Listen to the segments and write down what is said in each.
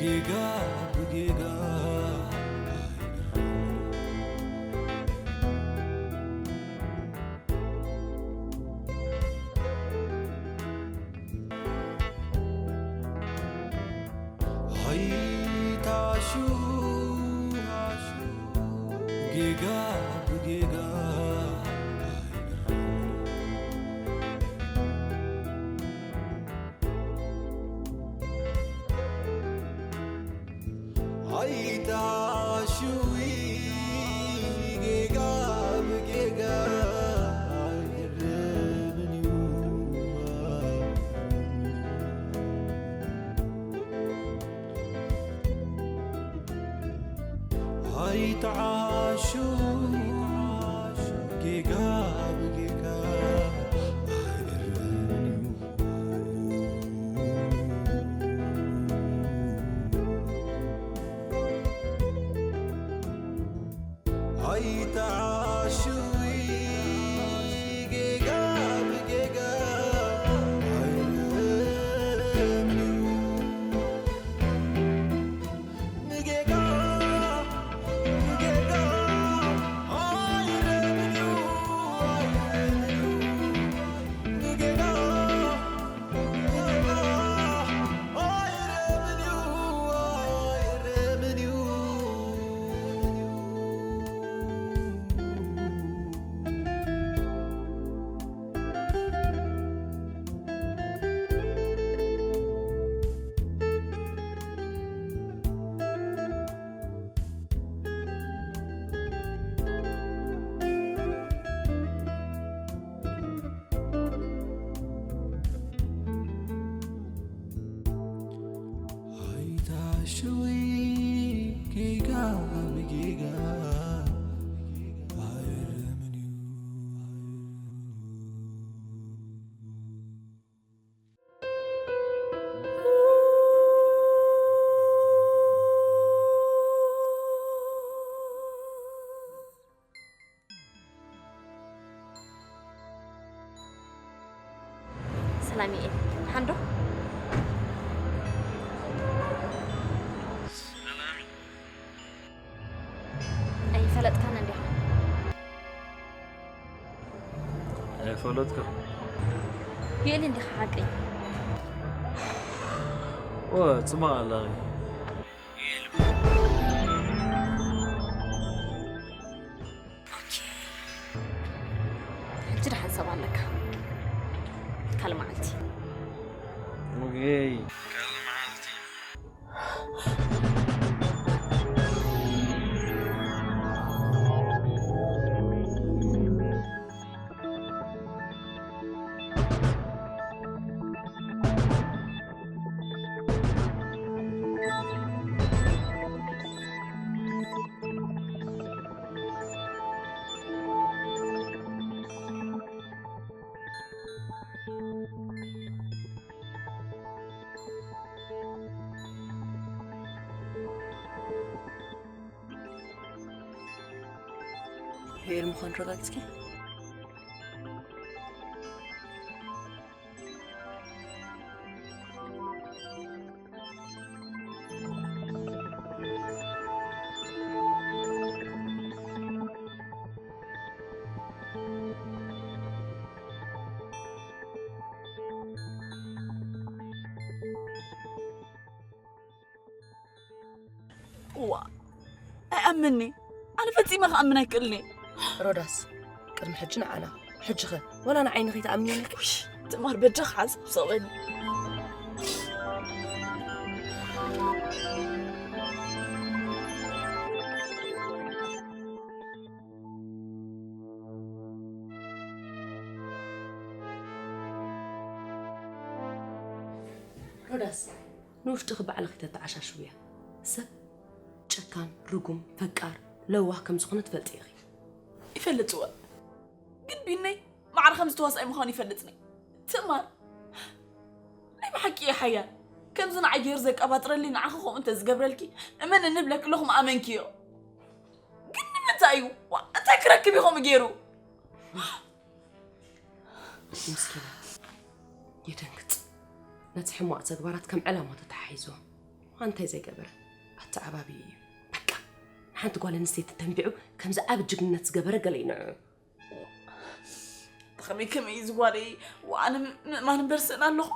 ጌጋ ብጌጋ ኣይትዓሹ፣ ጌጋ ብጌጋ ኣይትዓሽዊ፣ ጌጋ ብጌጋ ኣይእረምን እዩ። ኣይትዓሽዊ፣ ጌጋ ብጌጋ ኣይእረምን እዩ። ኣይትዓሽዊ፣ ጌጋ ብጌጋ ኣይእረምን እዩ። ንጌጋ ብጌጋ ኣይእረምን እዩ። ንጌጋ ኣይትዓሽዊ፣ ጌጋ ብጌጋ ኣይእረምን እዩ። ሰላም እየ። ሓንዶ? ኣይፈለጥካን እንዲኻ? ኣይፈለጥካ። ይእል እንዲኻ ሓቀይ? ወ፣ ጽማቕ ኣለኺ። ኦኬ። ሕጂ ደሓን ሰብ ኣለካ። ካልእ መዓልቲ። ኦኬ። ካልእ መዓልቲ። ሄር ምዃን ረጋግጽኪ? እዋ፣ ኣይኣምንኒ። ኣነ ፈጺመ ክኣምን ኣይክእልኒ። ሮዳስ፣ ቅድሚ ሕጂ ንዓና፣ ሕጂ ኸ ወላ ንዓይ ንኸይትኣምንኒ ኢልኪ? ውሽ፣ ትማር በጃኻ ሓንሳብ ስቕ በሊ። ሮዳስ፣ ንውሽጥኺ ባዕልኺ ተተዓሻሽውያ። ሰብ ጨካን፣ ርጉም፣ ፈቃር፣ ለዋህ ከም ዝኾነ ትፈልጢ ኢኺ። ይፈልጥዎ። ግን ቢነይ ማዕረ ከምዚ ተዋሳኣይ ምዃኑ ይፈልጥኒ። ትእማር፣ ናይ ብሓቂ እየ ሓያል። ከምዚ ንዓይ ገይሩ ዘቀባጥረልይ ንዓኺ ከምኡ እንተ ዝገብረልኪ፣ እመንኒ እብለኪ ኣለኹ ምኣመንክዮ። ግን ንምንታይ እዩ? ዋ፣ እንታይ ክረክብ እዩ ከምኡ ገይሩ? ምስኪና፣ የደንግጽ። ነቲ ሕማቕ ተግባራት ከም ዕላማ ተተሓሒዝዎ። እንታይ ዘይገበረ? ኣተዓባቢ እዩ። በቃ፣ ንሓንቲ ጓል ኣንስተይቲ ተንቢዑ ከምዚ ዓቢ ጅግንነት ዝገበረ ገለ እዩ ንዑ። ከመይ ከመይ እዩ ዝጓለይ? ኣነ ምእማን እምበር ስእን ኣለኹ።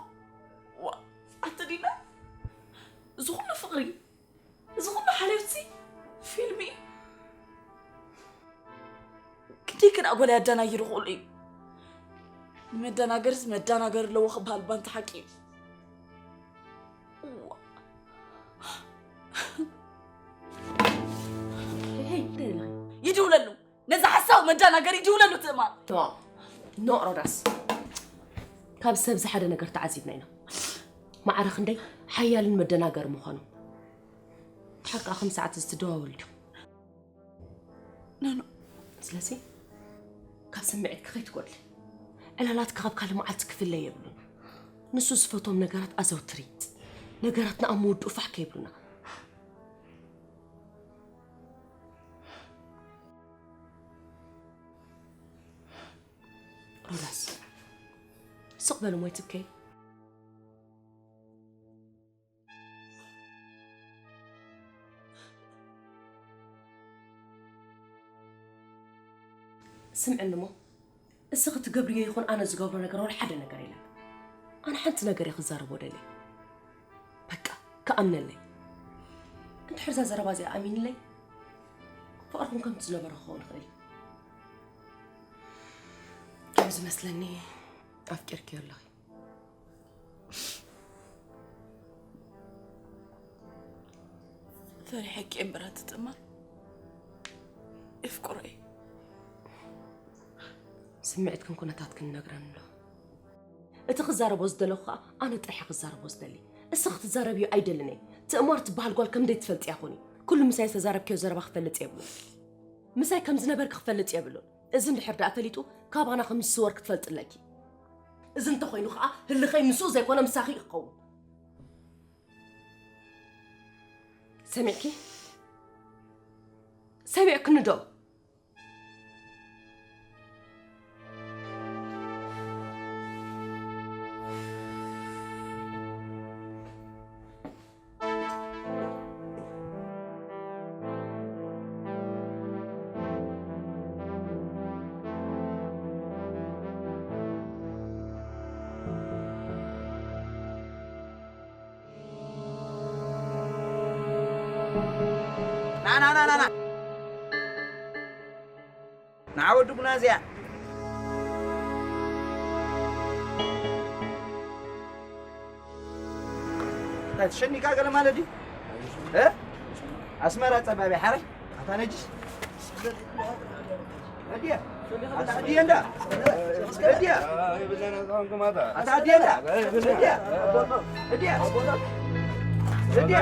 ኣተ ዲና፣ እዚ ኩሉ ፍቕሪ፣ እዚ ኩሉ ሓልዮትሲ ፊልም እዩ። ግደይ ክዳ ጓል ኣደናጊሩ ክእሉ እዩ። ንመደናገርስ መደናገር ኣለዎ ክበሃል ባንታ ሓቂ እዩ። ይድውለሉ፣ ነዚ ሓሳዊ መደናገር ይድውለሉ ትእማን። ኖ ኖ ሮዳስ፣ ካብ ሰብ ዝሓደ ነገር ተዓዚብና ኢና። ማዕረ ክንደይ ሓያልን መደናገር ምዃኑ ሓቃ ከም ሰዓት ዝተደዋወሉ ዲኹም? ኖኖ ስለዚ ካብ ስምዒትኪ ከይትጎድሊ። ዕላላትኪ ካብ ካልእ መዓልቲ ክፍለ የብሉን። ንሱ ዝፈትዎም ነገራት ኣዘውትሪ። ነገራትና ኣብ ምውድኡ ፋሕ ከይብሉና። ሮዳስ፣ ስቕ በሉ ሞይ ትብከይ። ስምዕኒ እሞ፣ እስኺ ትገብርዮ ይኹን ኣነ ዝገብሮ ነገር ወላ ሓደ ነገር የለን። ኣነ ሓንቲ ነገር እየ ክዛረቦ ደልየ። በቃ፣ ክኣምነለይ። እንድሕር እዛ ዘረባ እዚኣ ኣሚንለይ፣ ፍቕርኹም ከምቲ ዝነበረ ክኸውን ይኽእል እዩ። ከም ዝመስለኒ፣ ኣፍቂርክዮ ኣለኺ። ፈሪሐኪ እምበር ኣትጥማር እፍቅሮ እዩ። ስምዒትክን ኩነታትክን ይነግረኒ ኣሎ። እቲ ክዛረቦ ዝደለኹ ከኣ ኣነ ጥራሕ ክዛረቦ ዝደሊ። እስኺ ክትዛረብዮ ኣይደልን እየ። ትእማር ትበሃል ጓል ከም ደይትፈልጥያ ኩኒ። ኩሉ ምሳይ ዝተዛረብክዮ ዘረባ ክፈልጥ የብሉን። ምሳይ ከም ዝነበርኪ ክፈልጥ የብሉን። እዚ እንድሕር ደኣ ፈሊጡ ካባና ከም ዝስወር ክትፈልጢ ኣለኪ። እዚ እንተኾይኑ ከኣ ህልኸይ ምስኡ ዘይኮነ ምሳኺ እዩ ክኸውን። ሰሚዕኪ? ሰሚዕክኒ ዶ? ና ና ና ና ና ንዓ ወዲ ቡና እዚኣ እንታይ ትሸኒካ ገለ ማለት ድዩ? እ? ኣስመራ ጸባቢ ሓረይ ኣታ ነጅስ እድያ ኣታ እድያ እንዳ እድያ ኣታ እድያ እንዳ እድያ እድያ እድያ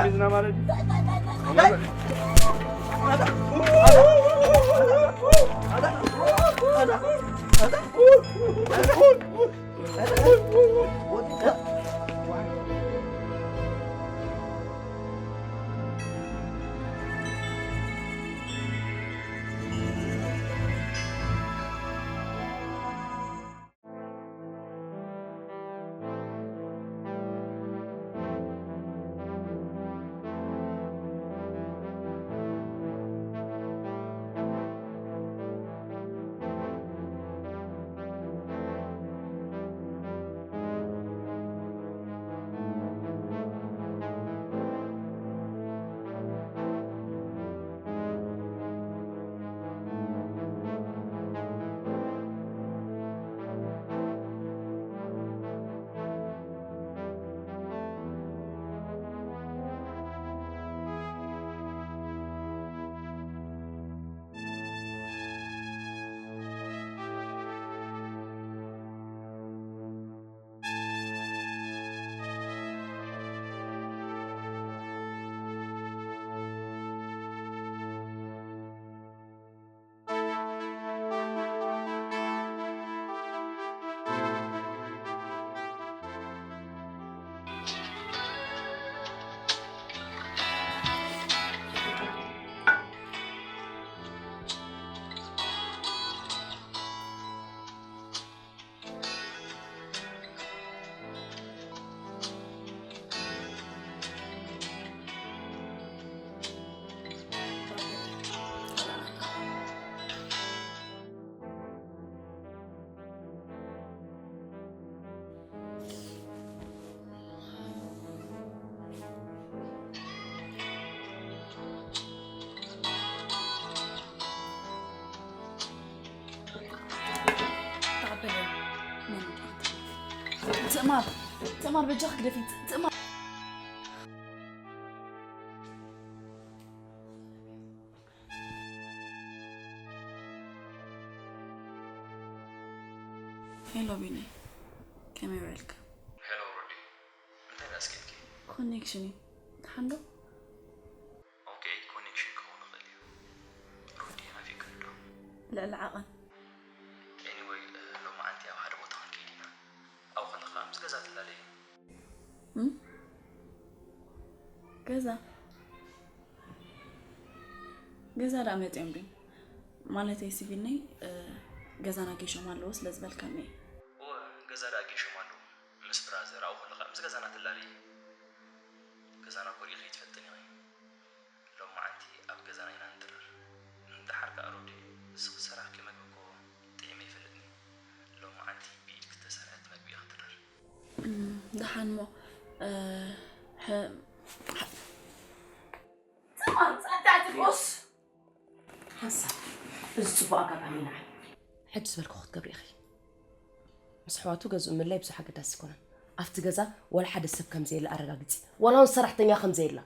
ትእማር፣ ትእማር በጃኺ ግደፊ። ትእማር። ሄሎ ቢኒ፣ ከመይ ውዕልካ? ሄሎ ሮዲ፣ እንታይ ደኣ እስኪ ኢልኪ? ኮኔክሽን እዩ። ደሓን ዶ? ኦኬ፣ ኮኔክሽን ክኸውን ይኽእል እዩ። ሮዲ፣ ናፊቕክኒ ዶ? ልዕሊ ዓቐን። ኤኒወይ፣ ሎማዓንቲ ኣብ ሓደ ቦታ ክንከይድ ኢና። ኣብኡ ከለኻ ምስ ገዛ ትላለይ። እም? ገዛ? ገዛ ደኣ መጺኦም ድዮም? ማለተይ፣ ሲቪልነይ፣ እ፣ ገዛና ጌሾም ኣለዉ ስለ ዝበልካኒ እየ። እወ፣ ገዛ ደኣ ጌሾም ኣለዉ። ምስ ብራዘር ኣብኡ ከለኻ ምስ ገዛና ትላለይ። ገዛና እኮ ርኢኺ ኣይትፈልጥን ኢኺ። ሎማዓንቲ ኣብ ገዛና ኢና ንድረር። ደሓር ከኣ ሮዲ፣ ንስኺ ዝሰራሕክዮ መግቢ እኮ ጥዒመ ኣይፈልጥን እየ። ሎማዓንቲ ብኢድኪ ዝተሰርሐት መግቢ ኢኺ ትድረር። እም፣ ደሓን እሞ፣ እ፣ ሐ-፣ ሐ-፣ ትማል ጸዳዕቲ ቁስ። ሓንሳብ፣ እዚ ጽቡቕ ኣጋጣሚ ንዓይ። ሕጂ ዝበልክዎ ክትገብሪ ኢኺ። ምስ ኣሕዋቱ ገዝኡ ምልላይ ብዙሕ ኣገዳሲ ኣይኮነን። ኣብቲ ገዛ ዋላ ሓደ ሰብ ከም ዘየለ ኣረጋግጺ። ዋላ እውን ሰራሕተኛ ከም ዘየላ።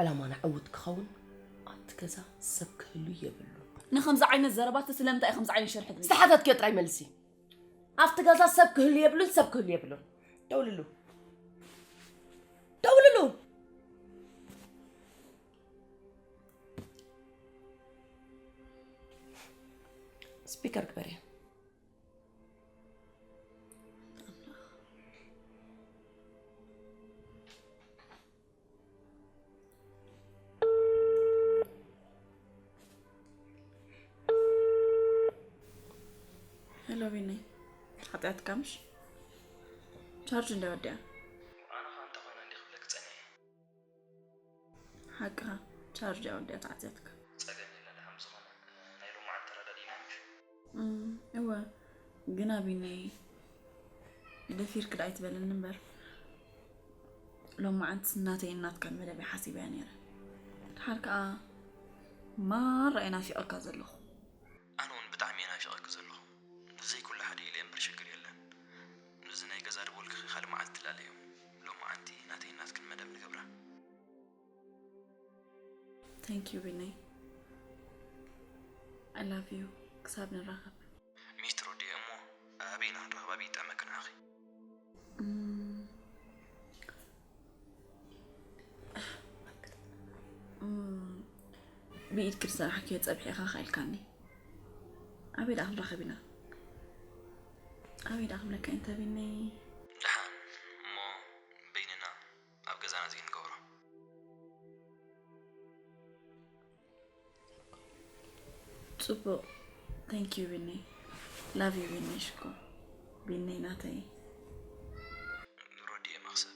ዕላማና ዕዉት ክኸውን ኣብቲ ገዛ ሰብ ክህሉ የብሉን። ንኸምዚ ዓይነት ዘረባቲ ስለምንታይ እዩ ከምዚ ዓይነት ሸርሒ ትብሊ? ዝተሓተትክዮ ጥራይ መልሲ። ኣብቲ ገዛ ሰብ ክህሉ የብሉን፣ ሰብ ክህሉ የብሉን። ደውልሉ። ደውልሉ። ስፒከር ግበርያ። ሄሎ ቢኒ፣ ሓጢኣትካ ምሽ? ቻርጅ እንደ ወዲኣ። ኣነ ኸኣ እንተኾነ እንዲህ ክብለክ ጸኒሐ። ሓቅኻ፣ ቻርጅ እያ ወዲኣ ተዓጽያትካ። ጸገም የለን፣ ደሓን ብዝኾነ፣ ናይ ሎማዓንቲ ተረዳዲእና ምሽ? እም፣ እወ፣ ግና ቢኒ፣ ደፊርክ ደኣ ኣይትበለኒ እምበር፣ ሎማዓንቲ ናተይን ናትካን መደብ እየ ሓሲበያ ነይረ። ድሓር ከኣ ማራ እየ ናፊቐካ ዘለኹ። ኣነ እውን ብጣዕሚ እየ ናፊቐኪ ዘለኹ። ንዘይ ኩሉ ሓደ ኢለ እምበር ሽግር የለን። ነዚ ናይ ገዛ ደወልኪ ካልእ መዓልቲ ትላለዮ። ሎማዓንቲ ናተይን ናትክን መደብ ንገብራ። Thank you ቢነይ። I love you። ክሳብ ንራኸብ። ሚስትሮ ድየ እሞ ኣበይ ኢና ክንራኸብ? ኣበይ ይጥዕመኪ ንዓኺ? እም፣ እም፣ ብኢድኪ ዝሰራሕክዮ ጸብሒ ኢኻ ኢልካኒ። ኣበይ ደኣ ክንራኸብ ኢና? ኣበይ ደኣ ክብለካ እንተ ቢነይ? ደሓን እሞ በይንና ኣብ ገዛና እዚ ክንገብሮ። ጽቡቕ። Thank you ቢነይ። Love you ቢነይ ሽኮር። ቢነይ ናተይ። ሮዲየ መኽሰብ።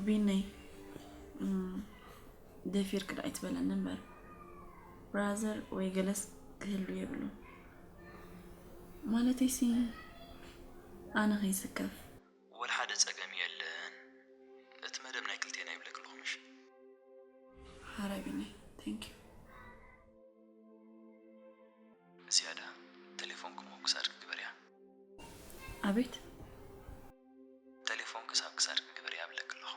ቢነይ፣ እም፣ ደፊርክ ደኣ ኣይትበለኒ እምበር። ብራዘር ወይ ገለስ ክህሉ የብሉን። ማለተይሲ፣ ኣነ ከይስከፍ። ወላ ሓደ ጸገም የለን። እቲ መደብ ናይ ክልቴና ይብለኪ ኣለኹ ምሽ? ሓራይ ቢነይ፣ thank you። ዝያዳ፣ ቴሌፎንኪ እሞ ክሳድኪ ግበርያ። ኣቤት? ቴሌፎንኪ ክሳብ ክሳድኪ ግበርያ እብለኪ ኣለኹ።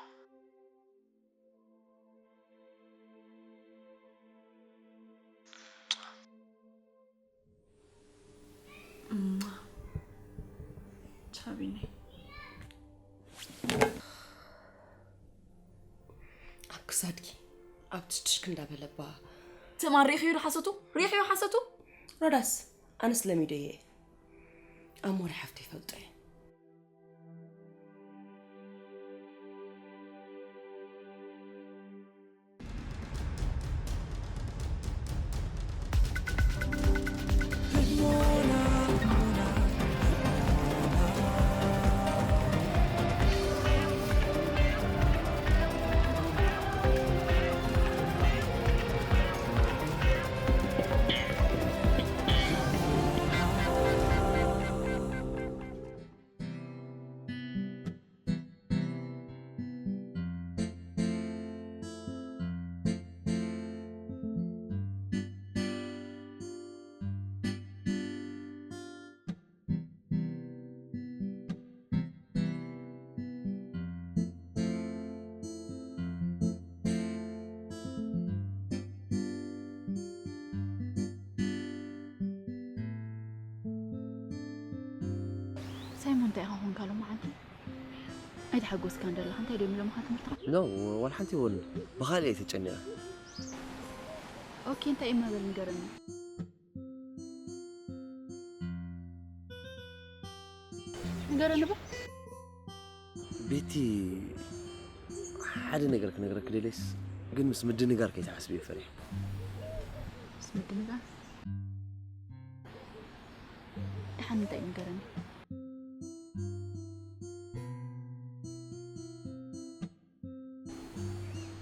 እማ፣ ቻው ቢኒ። ኣብ ክሳድኪ፣ ኣብ ትሽትሽኪ እንዳበለባ። ትማል ሪኢኽዮ ዶ ሓሰቱ? ሪኢኽዮ ሓሰቱ? ሮዳስ፣ ኣነስ ለሚደዮ እየ። ኣሞሪ ሓፍተይ ይፈልጦ እየ። እንታይ ኢኻ ኾንካ ሎም መዓልቲ? ኣይተሓጎስካን ደለኻ? እንታይ ደም ኢሎምኻ ትምህርትኻ? ኖ፣ ዋላ ሓንቲ ይበሉ። ብኻልእ እየ ተጨኒቐ። ኦኬ፣ እንታይ እዩ ማበል ንገረኒ። ንገረኒ ባ። ቤቲ፣ ሓደ ነገር ክነግረክ ደልየስ፣ ግን ምስ ምድንጋር ከይትሓስብዮ ፈሪሐ። ምስ ምድንጋር? ደሓን እንታይ እዩ ንገረኒ።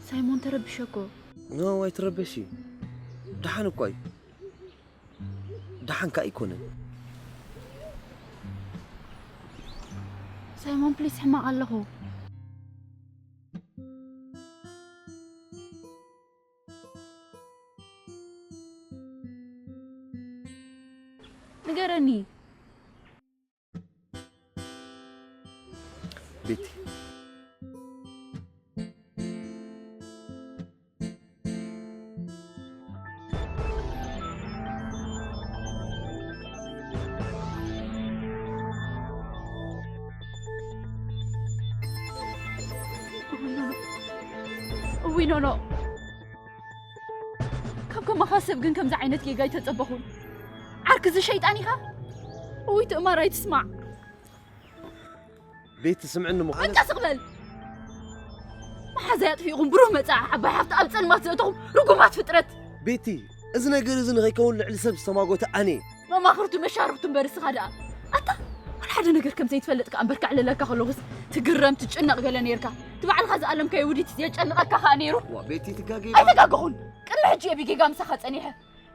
ሳይሞን ተረቢሸ እኮ። ኖ፣ ኣይትረበሺ። ደሓን እኮ እዩ። ደሓን ከኣ ኣይኮነን። ሳይሞን ፕሊስ፣ ሕማቕ ኣለኹ። ንገረኒ። ቤቲ። እውይ ኖኖ፣ ካብ ከማኻ ሰብ ግን ከምዚ ዓይነት ጌጋ ኣይተጸበኹን። ዓርኪ እዚ ሸይጣን ኢኻ። እውይ ትእማር ኣይትስማዕ። ቤቲ ስምዕኒ እሞ። በቃ ስቕ በል። መሓዛይ ኣጥፊእኹም ብሩህ መጻኢ ዓባይ ሃፍቲ ኣብ ጸልማት ዘእተኹም ርጉማት ፍጥረት። ቤቲ፣ እዚ ነገር እዚ ንኸይከውን ልዕሊ ሰብ ዝተማጎተ ኣነ እየ። መማኽርቱ መሻርኽቱ እምበር እስኻ ደኣ። ኣታ፣ ወላ ሓደ ነገር ከም ዘይትፈልጥ ከኣ እምበር ከዕልለካ ከለኹስ ትግረም ትጭነቕ ገለ ነይርካ። እቲ ባዕልኻ ዝኣለምካዮ ውዲት የጨንቐካ ከኣ ነይሩ። ዋ፣ ቤቲ ትጋገይ። ኣይተጋገኹን። ቅድሚ ሕጂ እየ ብጌጋ ምሳኻ ጸኒሐ።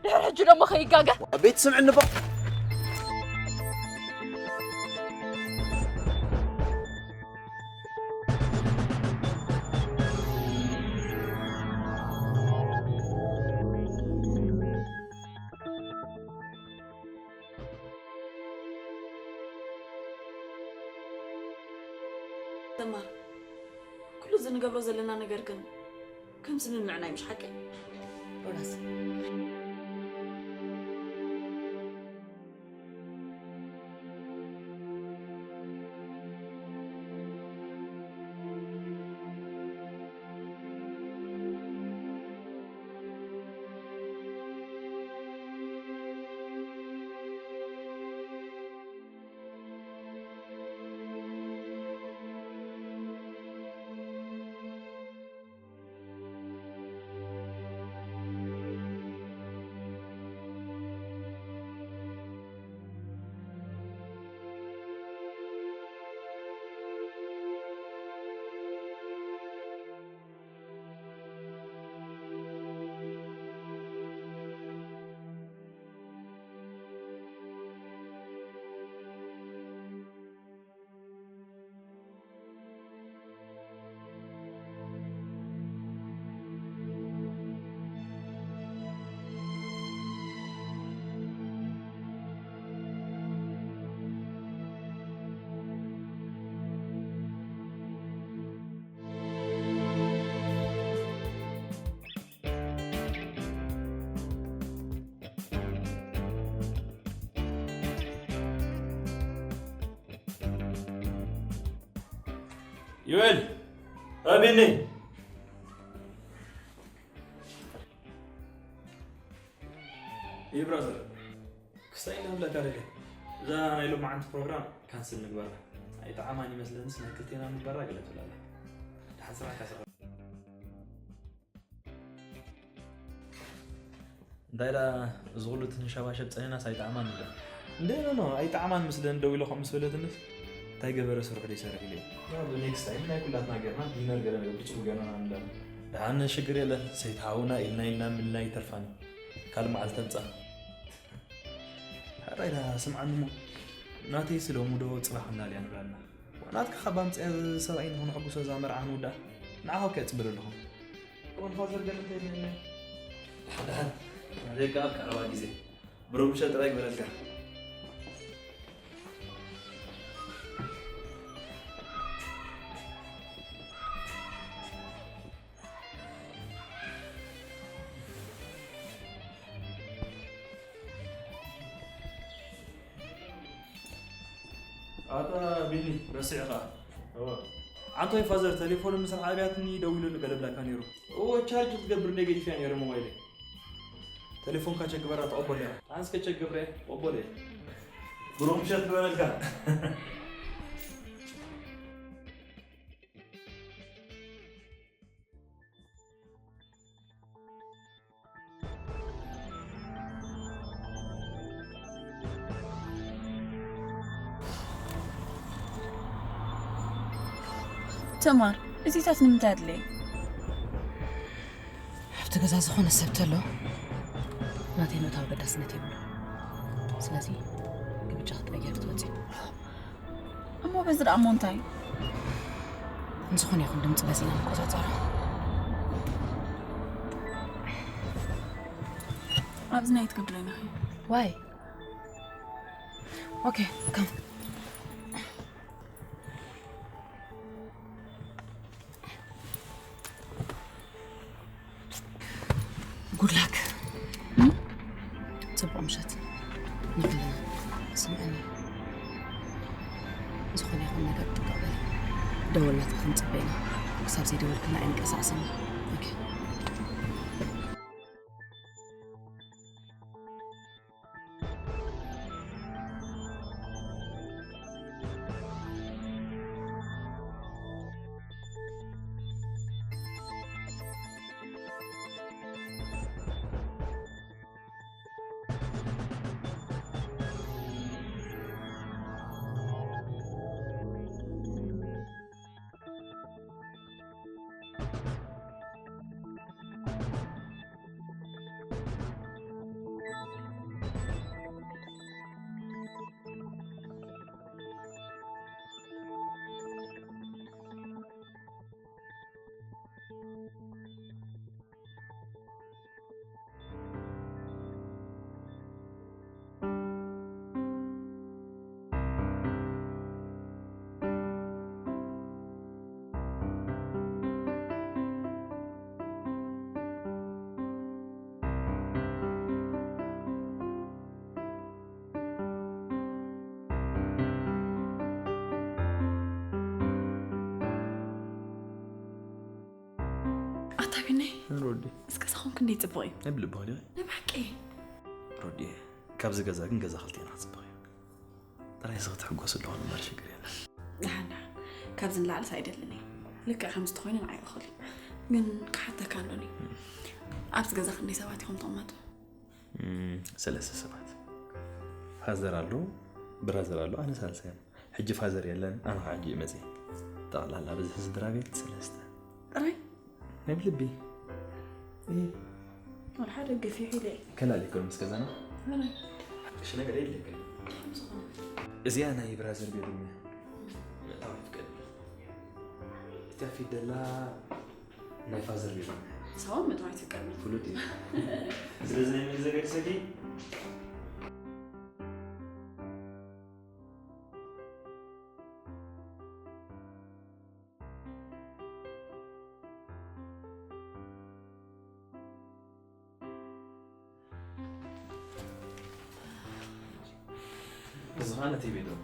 ድሕሪ ሕጂ ደሞ ከይጋገ። ቤቲ ስምዕኒ እባ። ተማር፣ ኩሉ እዚ ንገብሮ ዘለና ነገር ግን ከም ስምምዕና እዩ፣ ምሽ ሓቀይ? ሮዳስ። ዮኤል፣ ኣቤኔ። ይህ ብራዘር፣ ክስታይ እንዳብለካ ደለ። እዛ ናይ ሎማዓንቲ ፕሮግራም ካንስል ንግበራ። ኣይጠዓማን ይመስለንስ ናይ ክልቴና ንግበራ ገለ ትብላላ። ደሓን ስራሕ ካሰራ። እንታይ ደኣ እዚ ኩሉ ትንሸባሸብ ጸኒናስ ኣይጠዓማን ኢለ። እንደ ኖ ኖ፣ ኣይጠዓማን ምስለን ደው ኢለ ከምኡ ምስ በለትንስ፣ እንታይ ገበረ ስርሑ ደይሰርሕ ኢለ። ያው ኔክስት ታይም ናይ ኩላትና ገርና ዲነር ገለ ነገር ብጽቡ ገርና ንብላ። ደሓን ሽግር የለን፣ ሰይቲ ሓውና ኢልና ኢልና ምልና ይተርፋን። ካልእ መዓልቲ ተምጻ። ሕራይ ደኣ ስምዓኒ እሞ፣ ናተይ ስለ ሙዶ ጽባሕ እናልያ ንብላና። ናትካ ካብ ኣምጽያ ሰብኣይ ንኽንሕጉሶ እዛ መርዓ ክንውድኣ ንዓኻ እኮ እየ ጽበ ዘለኹ። እወን ፋዘር ገለ እንታይ ይብለኒ? ደሓን ደሓን። ናተይ ከኣ ኣብ ቀረባ ግዜ። ብሩህ ምሸት ጥራይ ይግበረልካ። ኣ፣ ኣታ ቢኒ፣ ረሲዕኻ። እወ። ዓንቶይ ፋዘር፣ ቴሌፎን ምስ ረሓብያትኒ ደዊሉሉ ገለ ብላካ ነይሩ። እወ፣ ቻርጅ ክትገብር እንደ ገዲፍያ ነይረ ሞባይለይ። ቴሌፎንካ ቸክ ግበራ፣ ተቐበለያ። ኣንስ ከቸክ ገብረ፣ ተቐበለያ። ብሩኽ ምሸት ግበረልካ። ተማር፣ እዚታት ንምንታይ ኣድለየ? ኣብቲ ገዛ ዝኾነ ሰብ ተሎ ናተይ ምእታው ኣገዳስነት የብሉ። ስለዚ ግብጫ ክትቀየር ክትወፅእ። እሞ በዚ ደኣ እሞ እንታይ? ዝኾነ ይኹን ድምፂ በዚ ኢና ንቆፃፀሮ። ኣብዚ ናይ ትገብለና። ዋይ? ኦኬ፣ ካም። ጉድ ላክ። ጽቡቕ ምሸት ንኹልና። ስምዕኒ፣ ዝኾነ ይኹን ነገር ጥንቃቕ በሊ። ደወል ናትካ ክንጽበ ኢና። ክሳብ ዘይደወልክልና ኣይንቀሳቐስን። ኦኬ። ኣታ ቢነይ፣ ሮዲ። እስከ ሳኹም ክንደይ ጽቡቕ እዩ። ናይ ብልቢ ኸዲ። ናይ ብሓቂ። ሮዲ፣ ካብዚ ገዛ ግን ገዛ ክልቴና ክጽብቕ እዩ። ጥራይ እዚ ክትሕጎስ ኣለኹ እምበር ሽግር የለን። ደሓን፣ ደሓን። ካብዚ ንላዕልስ ኣይደልን እየ። ልክዕ ከምዚ ተኾይኑ ንዓይ እኹል እዩ። ግን ክሓተካ ኣሎኒ። ኣብዚ ገዛ ክንደይ ሰባት ኢኹም ትቕመጡ? እም፣ ሰለስተ ሰባት። ፋዘር ኣሎ፣ ብራዘር ኣሎ፣ ኣነ ሳልሳይ እየ። ሕጂ ፋዘር የለን፣ ኣነ ኸዓ ሕጂ እየ መፅየ። ጠቕላላ ብዝሒ ስድራ ቤት ሰለስተ። ጥራይ? ናይ ብልቢ። እየ። ወላ ሓደ ገፊሕ ኢለ እየ። ከላል ይኮን ምስ ገዛና? ከላል። ሓድሽ ነገር የለ ግን። እንታይ ምስ ኾነ? እዚኣ ናይ ብራዘር ቤት እያ። ምእታው ይፍቀድ። እቲኣ ፊት ደላ ናይ ፋዘር ቤት እያ። ሳውን ምእታው ኣይትፍቀድ። ፍሉጥ እዩ። ስለዚ ናይ መን ዘገድሰኪ? እዚ ኸዓ ነቲ ቤት እያ።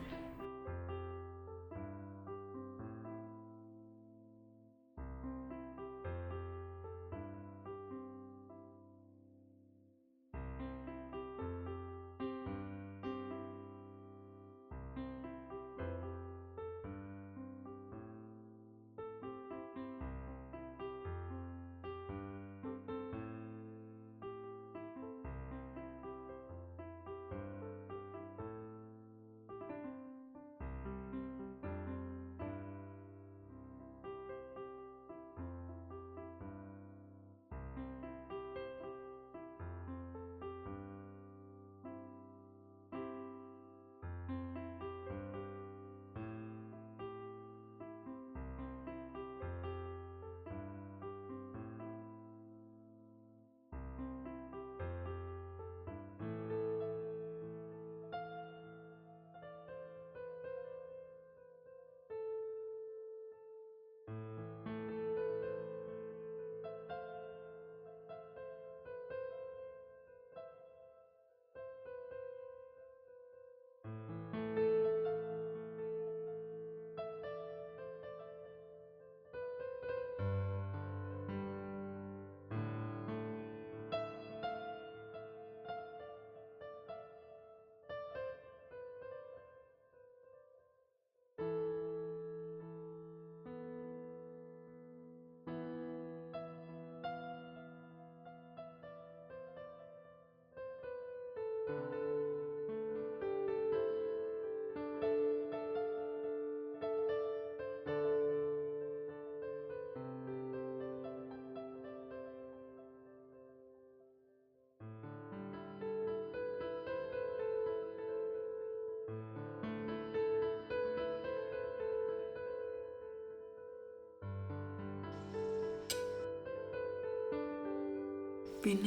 ቢኒ፣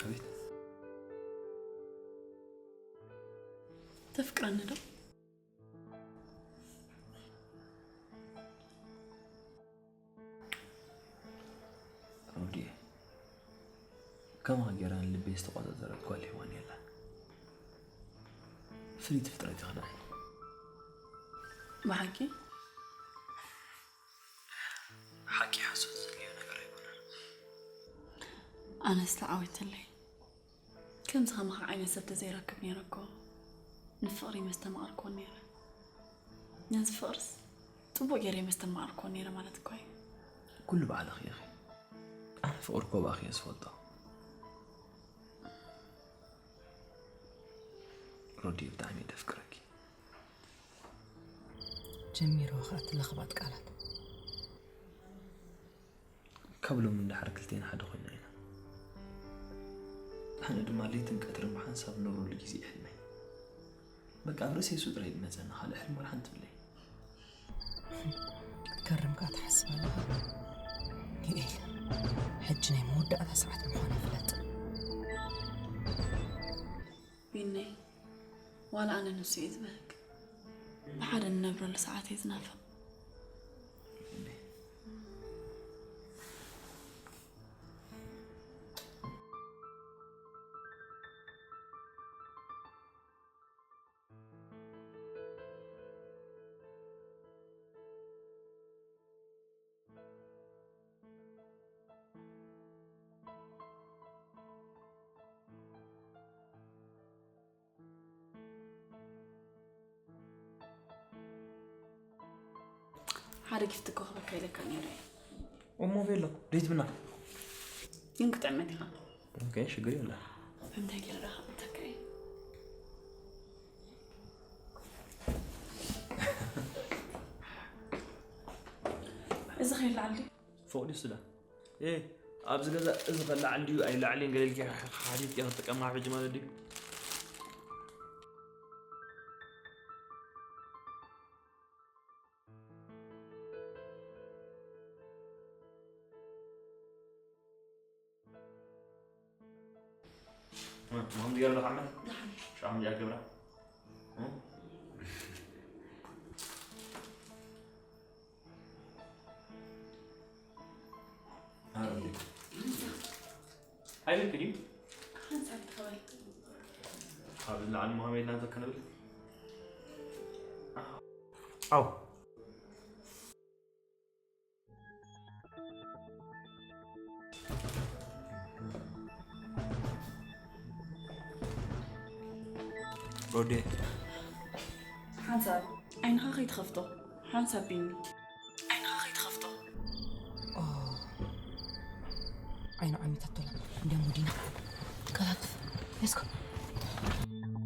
ኣቤት። ተፍቅረኒ ዶ? ሮድየ፣ ከማኻ ገይራ ንልበይ ዝተቆጻጸረት ጓል ሄዋን የላን። ፍልይቲ ፍጥረት ኢኺ ንዓይ። ብሓቂ ሓቂ ሓሶት ዘድልዮ ነገር ኣይኮነን። ኣነስ ተዓዊተለይ። ከምዚ ከማኻ ዓይነት ሰብ ተዘይረክብ ነይረ እኮ ንፍቕሪ መስተማቐርክዎ ነይረ። ነዚ ፍቕርስ ጽቡቕ ገይረ መስተማቐርክዎ ነይረ ማለት እኮ እዩ። ኩሉ ባዕልኺ ኢኺ። ኣነ ፍቕሪ እኮ ብኣኺ እየ ዝፈልጦ። ሮዲ ብጣዕሚ እየ ዘፍቅረኪ። ጀሚርዋ ከዓ እቲ ለኽባጥ ቃላት። ካብ ሎሚ ንደሓር ክልቴና ሓደ ኮይና ኢና። ኣነ ድማ ለይትን ቀትርን ብሓንሳብ ንነብረሉ ግዜ እዩ ሕልመይ። በቃ ኣብ ርእሰይ እሱ ጥራይ እዩ ዝመፀኒ፣ ካልእ ሕልሚ ወላ ሓንቲ የብለይ። ክትገርም ከዓ ትሓስብ ኣለኻ። ዩኤል፣ ሕጂ ናይ መወዳእታ ሰዓት ምዃና ፍለጥ። ቢነይ፣ ዋላ ኣነ ንሱ እየ ዝበህግ። ብሓደ ንነብረሉ ሰዓት እየ ዝናፍቕ። ሓደ ጊፍቲ እኮ ክህበካ ኢለካ ነይረ እየ። እሞ ቤሎ ደይትብና። ግን ክጥዕመት ኢኻ። ኦኬ፣ ሽግር የለ። ብምንታይ ገይረ ዶ ክጥዕመካ እየ? እዚ ከይለዓል ድዩ? ፎቕ ድዩ ስዳ? ኤ፣ ኣብዚ ገዛ እዚ ከለዓል ድዩ ኣይለዓልን ገለ ኢልካ ሓቲትካ ክትጥቀማ ሕጂ ማለት ድዩ? ማም ዲጋር ለሓመ ሻም ዲያ ገብራ ኣይልክ ድዩ? ሓንሳብ ተኸበል። ካብ ላዕሊ መሃመ ኢልና እንተ ከንብል ኣው ሮዴ ሓንሳብ ዓይንኻ ከይትኸፍቶ። ሓንሳብ ቢኒ። ዓይንኻ ከይትኸፍቶ። ኦ፣ ዓይኑ ዓሚታቶላ። እንዲያም ወዲና። ቀላጥፍ። Let's go.